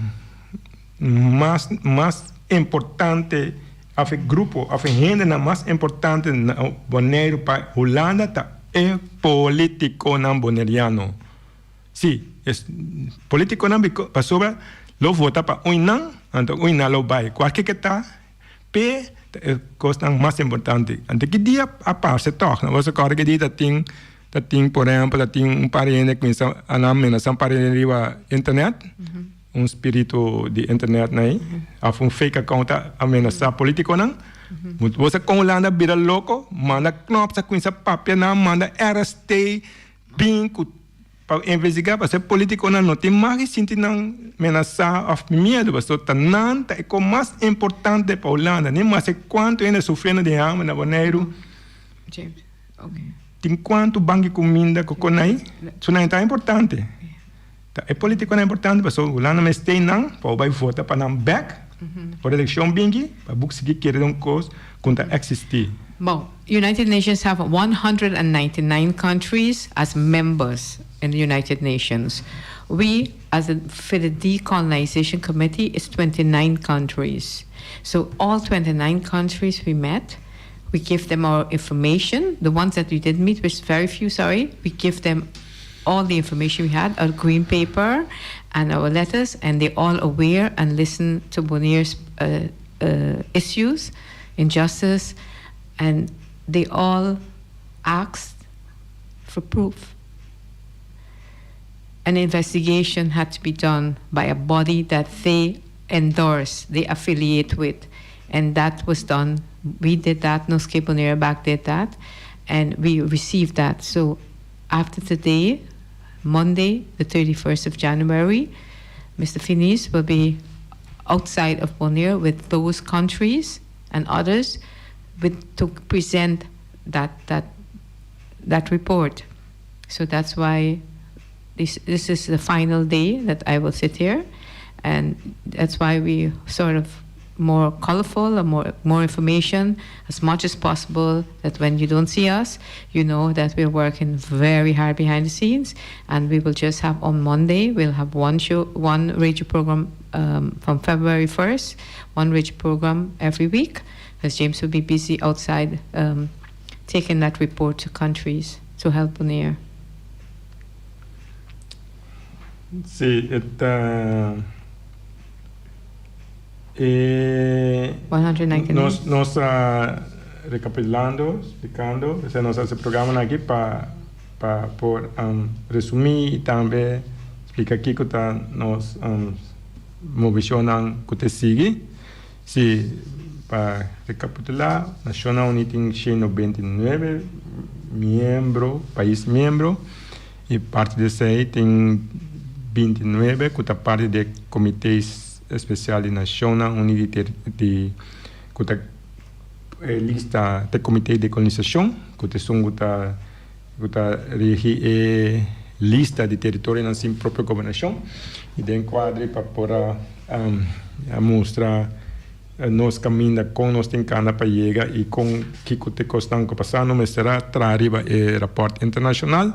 S5: mas mas importante. Of e grupo of e hendenan mas importante na Boneiru pa Hulanda ta e politiconan boneriano. Si, e politiconan pasobra lo vota pa un nan, anto un nan lo bay. Cualke ke ta, p'e Ta e kosnan mas importante. Anto ki dia a parse tòg? Bo sa kòrda ki dia ta tin ta tin por ehèmpel ta tin un par hende kuminsá a nan menasá un par hende riba internet, un spiritu di internet na ei òf un fake account a menasá polítikonan. Bo sa kon Hulanda a bira loko, manda Knops a kuminsá papia nan, manda RST bin ku Pa investigá pasobra e polítikonan no tin mag di sinti nan menasá òf miedu pasobra ta nan ta e kos mas importante pa Hulanda. Ni maske kuantu hende sufriendo di hamber na Boneiru, tin kuantu banki kuminda ku konai, su nan e ta importante. Ta e polítikonan importante pasobra Hulanda mester nan pa bo bai vota pa nan bèk ora elekshon binki pa bo sigui kere un kos ku ta eksistí.
S6: Bon, United Nations have 199 countries as members in the United Nations. We, as a, for the Decolonization Committee, is 29 countries. So all 29 countries we met, we give them our information. The ones that we didn't meet, which is very few, sorry, we give them all the information we had, our green paper and our letters, and they're all aware and listen to Bonaire's issues, injustice, and they all asked for proof. An investigation had to be done by a body that they endorse, they affiliate with. And that was done. We did that, Nos Ke Bonaire Bek did that, and we received that. So after today, Monday, the 31st of January, Mr. Finies will be outside of Bonaire with those countries and others with, to present that report. So that's why this is the final day that I will sit here, and that's why we sort of more colorful and more information as much as possible, that when you don't see us, you know that we're working very hard behind the scenes. And we will just have on Monday, we'll have one show, one radio program from February 1st, one radio program every week, because James will be busy outside taking that report to countries to help Bonaire.
S5: Si, e
S6: 199.
S5: Nos ta rekapitulando, splikando, esei nos hasi programa aki pa por resumí i tambe splika kiko ta nos movishonnan ku ta sigui. Si, pa rekapitulá, Nashonnan Uní tin 199 miembro, pais miembro, i parti di esei tin 29 ku ta parti di e Komité Spesial di Nashonnan Uní di di ku ta lista te Komité di Kolonisashon, ku ta esun ku ta rigi e lista di teritorionan sin propio gobernashon, i den kuadro pa por a mustra nos kaminda kon nos tin kana pa yega i kon kiko te kosnan ku pasa, no mester a traha riba e rapòrt internashonal.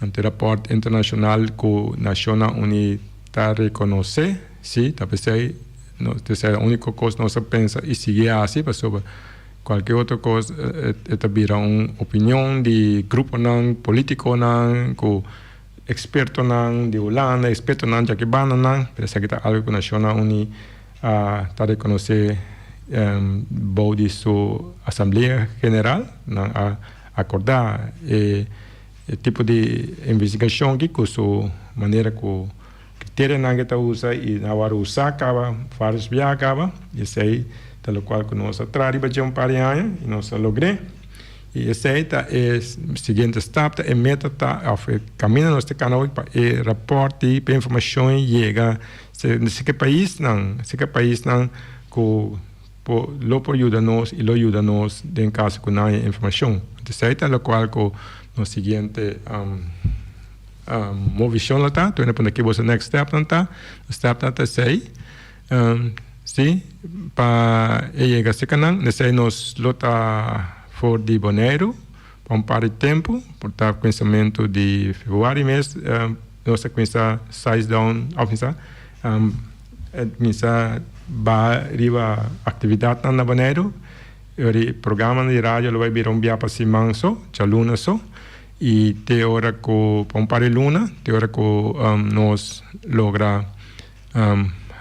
S5: Anto e rapòrt internashonal ku Nashonnan Uní ta rekonosé, si, ta p'esei no ta e úniko kos nos a pensa i sigui hasi, pasobra kualke otro kos e ta bira un opinion di gruponan polítikonan ku ekspertonan di Hulanda, ekspertonan djaki bandanan, pero esaki ta algu ku Nashonnan Uní a ta rekonosé bou di su Asamblea General. Nan a akordá e tipo di investigashon aki ku su manera, ku kriterionan ku e ta usa, i nan a wòrdu usá kaba vários biaha kaba, i esei ta lokual ku nos a traha riba dje un par di aña i nos a logr'é. I esei ta e siguiente stap, ta e meta ta òf e kaminda nos ta kana hoy pa e rapòrt i pa e informashon yega serka e paisnan ku lo por yuda nos i lo yuda nos den kaso ku nan e informashon. Esei ta lokual ku nos siguiente movishon lo ta. Tur hende ki bo next step nan ta. Step nan ta esei. Si, pa e yega serka nan, esei nos lo ta for di Boneiru pa un par di tempu, por ta kuminsamentu di febrüari mes, nos ta kuminsá size down, òf kuminsá baha riba aktividatnan na Boneiru. E programa di radio lo bai bira un bia pa siman so, djaluna so, i te ora ku pa un par di luna, te ora ku nos logra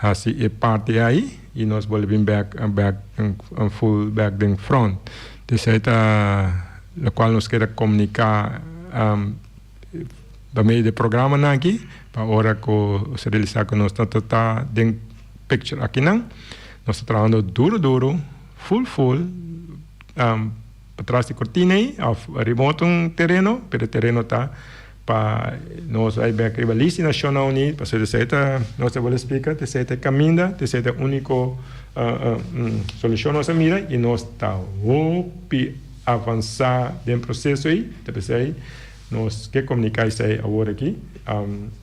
S5: hasi e parti ei. i nos bolbe bin bek bek full bek den front. Esei ta lokual nos keda komuniká pa medio di e programanan aki pa ora ku se realisá ku nos no ta ta den picture akinan. Nos ta trahando duru duru full full patras di kortina ei òf riba otro un tereno pero e tereno ta pa nos bai bek riba lista di Nashonnan Uní pasobra esei ta nos ta wòrdu splika esei ta e kaminda esei ta e úniko solushon nos a mira i nos ta hopi avansá den proseso ei ta p'esei nos ke komuniká esei awor aki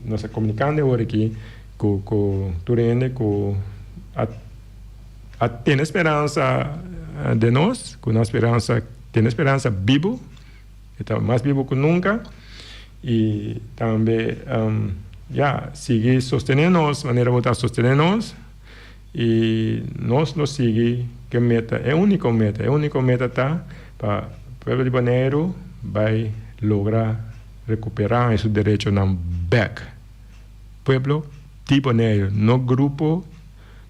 S5: nos ta komunikando awor aki ku ku tur hende ku a a tene speransa den nos ku nan speransa tene speransa bibu. E ta mas bibu ku nunka i tambe ya sigui sostené nos manera bo ta sostené nos i nos lo sigui ku e meta e úniko meta e úniko meta ta pa pueblo di Boneiru bai logra rekuperá su derechonan bèk pueblo di Boneiru no grupo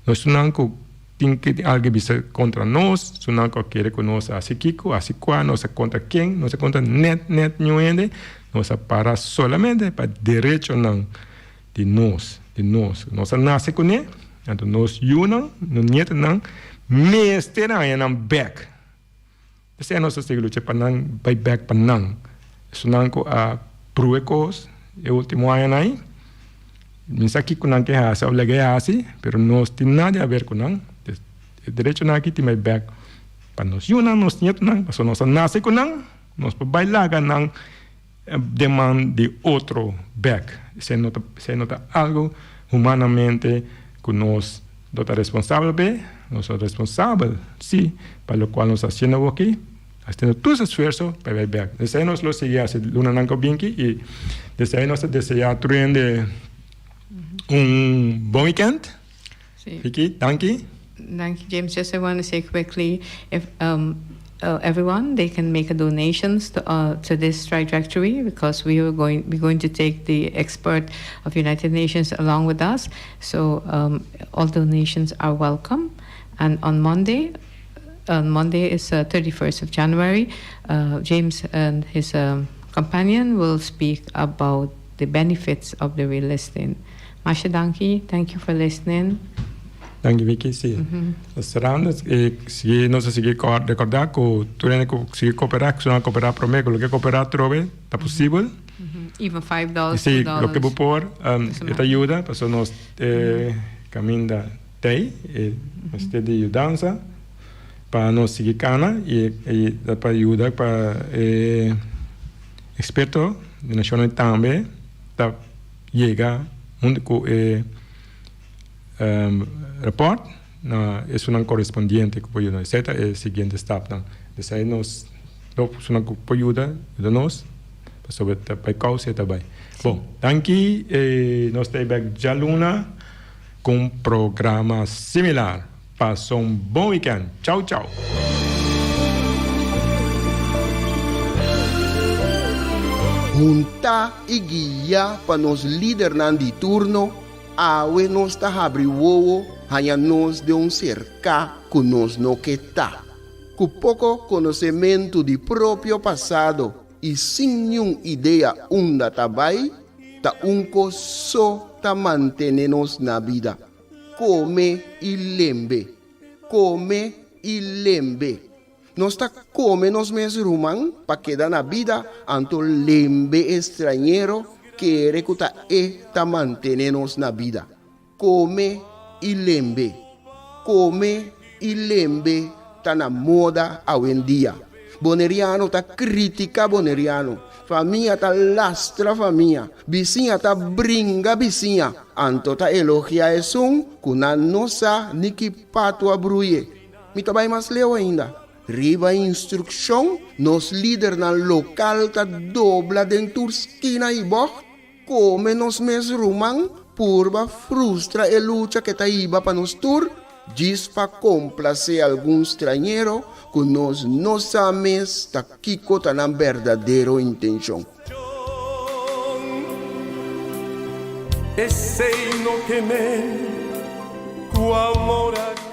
S5: no esunnan ku Tin ke tin algu bisa kontra nos, su nan ku a kere ku nos a hasi kiko, hasi kua, nos a kontra ken, nos a kontra nèt nèt niun hende, nos a para solamente pa derechonan di nos, di nos. Nos a nase kuné, anto nos yunan, nos nietonan mester haña nan bèk. P'esei nos ta sigui lucha pa nan bai bèk pa nan. Esunnan ku a prue kos e último añanan ei, mi sa kiko nan ke hasi òf lege hasi, pero nos tin nada di haber ku nan. E derechonan aki tin bai bèk pa nos yunan, nos nietonan, pasobra nos a nase ku nan, nos por bai laga nan den man di otro bek. Esei no ta, esei no ta algo humanamente ku nos lo ta responsabel p'e. Nos ta responsabel, si, pa lokual nos ta hasiendo awoki, hasiendo tur esfuerso pa e bai bek. Esei nos lo sigui hasi lunanan ku binki i desde ei nos ta deseá tur hende un bon wikènt. Vicky, danki.
S6: Danki James, just I want to say quickly if um uh, everyone they can make a donations to, uh, to this trajectory because we are going we're going to take the expert of United Nations along with us. So um, all donations are welcome. And on Monday, on Monday is uh, 31st of January, uh, James and his um, companion will speak about the benefits of the relisting. Masha danki, thank you for listening.
S5: Danki Vicky, si. Serando, sigui nos a sigui recorda cu tur hende cu sigui coopera, cu nan a coopera prome, cu loke coopera atrobe ta posibel.
S6: Even $5,
S5: Si, loke bo por, e ta yuda, pasobra nos e caminda tey, e mester di yudansa pa nos sigui cana y ta pa yuda pa e experto di Nacionnan tambe ta yega huntu ku e rapòrt na esunnan korespondiente ku por yuda. Esei ta e siguiente stapnan. Esei nos lo esunnan ku por yuda, yuda nos pasobra ta bai kousa e ta bai. Bon, danki i nos ta e bèk djaluna ku un programa similar. Pasa un bon wikènt. Chau chau.
S3: Huntá i guiá pa nos lidernan di turno, awe nos ta habri wowo haña nos den un serká ku nos no ke ta. Ku poko konosementu di propio pasado i sin niun idea unda ta bai, ta un kos so ta mantené nos na bida. Kome i lembe, kome i lembe. Nos ta kome nos mes ruman pa keda na bida, anto lembe e strañero kere ku ta e ta mantene nos na bida. Kome i lembe, kome i lembe ta na moda awendia. Boneriano ta critica Boneriano, famia ta lastra famia, bisiña ta bringa bisiña, anto ta elogia esun cu nan no sa ni ki patu a bruye. Mi ta bay mas leu ainda. Riba instruccion, nos lidernan local ta dobla den tur skina y bocht, Come nos mes ruman purba frustra e lucha ke ta hiba pa nos tur, djis pa komplase algun strañero ku nos no sa mes ta kiko ta nan berdadero intenshon.
S7: Esei no ke men ku amor a.